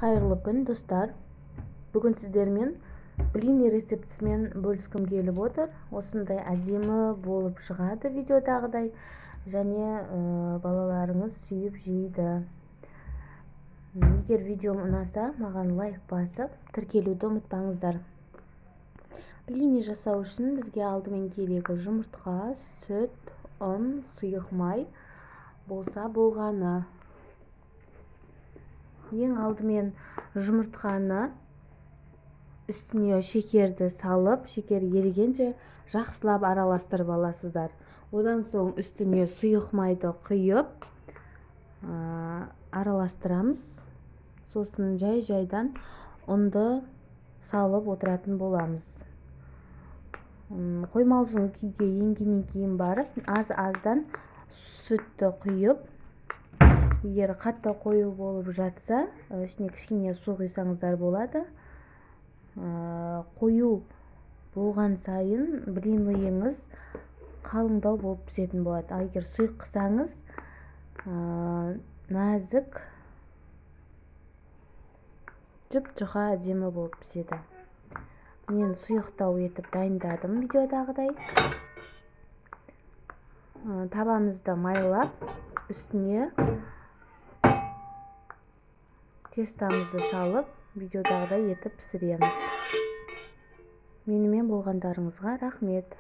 Қайырлы күн, достар! Бүгін сіздермен блины рецептісімен бөліскім келіп отыр. Осындай әдемі болып шығады, видеодағыдай, және балаларыңыз сүйіп жейді. Егер видеом ұнаса, маған лайк басып, тіркелуді ұмытпаңыздар. Блины жасау үшін бізге алдымен керегі жұмыртқа, сүт, ұн, сұйық май болса болғаны. Ең алдымен жұмыртқаны, үстіне шекерді салып, шекер ерігенше жақсылап араластырып аласыздар. Одан соң үстіне сұйық майды құйып, араластырамыз. Сосын жай-жайдан ұнды салып отыратын боламыз. Қоймалжың күйге енгеннен кейін барып, аз-аздан сүтті құйып, егер қатты қою болып жатса, ішіне кішкене су құйсаңыздар болады. Қою болған сайын блиныйыңыз қалыңдау болып пісетін болады, ал егер сұйық қылсаңыз, нәзік, жұп-жұқа, әдемі болып піседі. Мен сұйықтау етіп дайындадым, видеодағыдай. Табамызды майлап, үстіне тестамызды салып, видеодағыдай етіп пісіреміз. Менімен болғандарыңызға рахмет!